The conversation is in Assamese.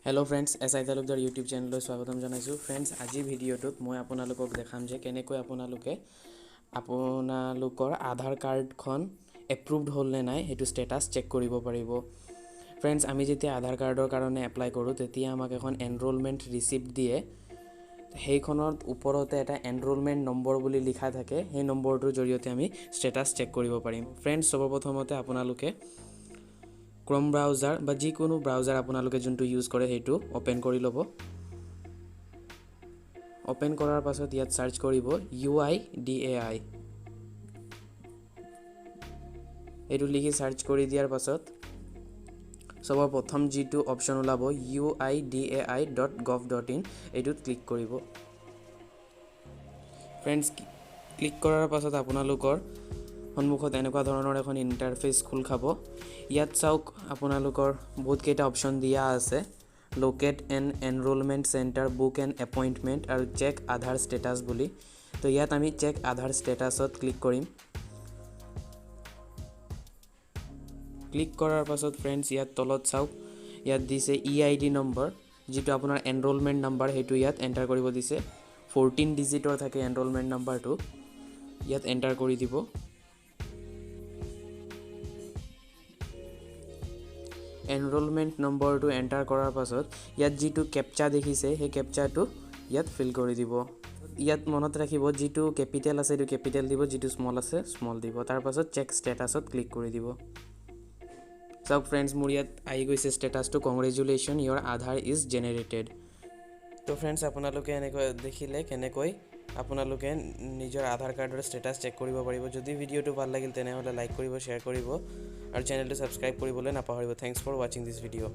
Hello' friends, S I Talukdar YouTube চেনেললৈ স্বাগতম জনাইছোঁ। ফ্ৰেণ্ডছ, আজিৰ ভিডিঅ'টোত মই আপোনালোকক দেখাম যে কেনেকৈ আপোনালোকে আপোনালোকৰ আধাৰ কাৰ্ডখন এপ্ৰুভড হ'ল নে নাই, সেইটো ষ্টেটাছ চেক কৰিব পাৰিব। ফ্ৰেণ্ডছ, আমি যেতিয়া আধাৰ কাৰ্ডৰ কাৰণে এপ্লাই কৰোঁ, তেতিয়া আমাক এখন এনৰ'লমেণ্ট ৰিচিপ্ট দিয়ে। সেইখনৰ ওপৰতে এটা এনৰ'লমেণ্ট নম্বৰ বুলি লিখা থাকে। সেই নম্বৰটোৰ জৰিয়তে আমি ষ্টেটাছ চেক কৰিব পাৰিম। ফ্ৰেণ্ডছ, সৰ্বপ্ৰথমতে আপোনালোকে ক্ৰম ব্ৰাউজাৰ বা যিকোনো ব্ৰাউজাৰ আপোনালোকে যোনটো ইউজ কৰে, সেইটো অ'পেন কৰি ল'ব। অ'পেন কৰাৰ পাছত ইয়াত চাৰ্চ কৰিব ইউআইডিএআই। এইটো লিখি চাৰ্চ কৰি দিয়াৰ পাছত চবৰ প্ৰথম যিটো অপশ্যন ওলাব, uidai.gov.in, এইটোত ক্লিক কৰিব। ফ্ৰেণ্ডছ, ক্লিক কৰাৰ পাছত আপোনালোকৰ সন্মুখত এনেকুৱা ধৰণৰ এখন ইণ্টাৰফেচ খোল খাব। ইয়াত চাওক, আপোনালোকৰ বহুতকেইটা অপশ্যন দিয়া আছে: locate an enrolment centre, book an appointment আৰু চেক আধাৰ ষ্টেটাছ বুলি। তো ইয়াত আমি চেক আধাৰ ষ্টেটাছত ক্লিক কৰিম। ক্লিক কৰাৰ পাছত ফ্ৰেণ্ডছ, ইয়াত তলত চাওক, ইয়াত দিছে ইআইডি নম্বৰ। যিটো আপোনাৰ এনৰ'লমেণ্ট নাম্বাৰ, সেইটো ইয়াত এণ্টাৰ কৰিব দিছে। 14 ডিজিটৰ থাকে এনৰ'লমেণ্ট নাম্বাৰটো, ইয়াত এণ্টাৰ কৰি দিব। এনৰ'লমেণ্ট নম্বৰটো এণ্টাৰ কৰাৰ পাছত ইয়াত যিটো কেপচা দেখিছে, সেই কেপচাটো ইয়াত ফিল কৰি দিব। ইয়াত মনত ৰাখিব, যিটো কেপিটেল আছে সেইটো কেপিটেল দিব, যিটো স্মল আছে স্মল দিব। তাৰপাছত চেক ষ্টেটাছত ক্লিক কৰি দিব। চাওক ফ্ৰেণ্ডছ, মোৰ ইয়াত আহি গৈছে ষ্টেটাছটো, "Congratulation, your Aadhaar is generated." তো ফ্ৰেণ্ডছ, আপোনালোকে এনেকৈ দেখিলে কেনেকৈ আপোনালোকে নিজৰ আধাৰ কাৰ্ডৰ ষ্টেটাছ চেক কৰিব পাৰিব। যদি ভিডিঅ'টো ভাল লাগিল, তেনেহ'লে লাইক কৰিব, শ্বেয়াৰ কৰিব আৰু চেনেলটো ছাবস্ক্ৰাইব কৰিবলৈ নাপাহৰিব। Thanks for watching this video.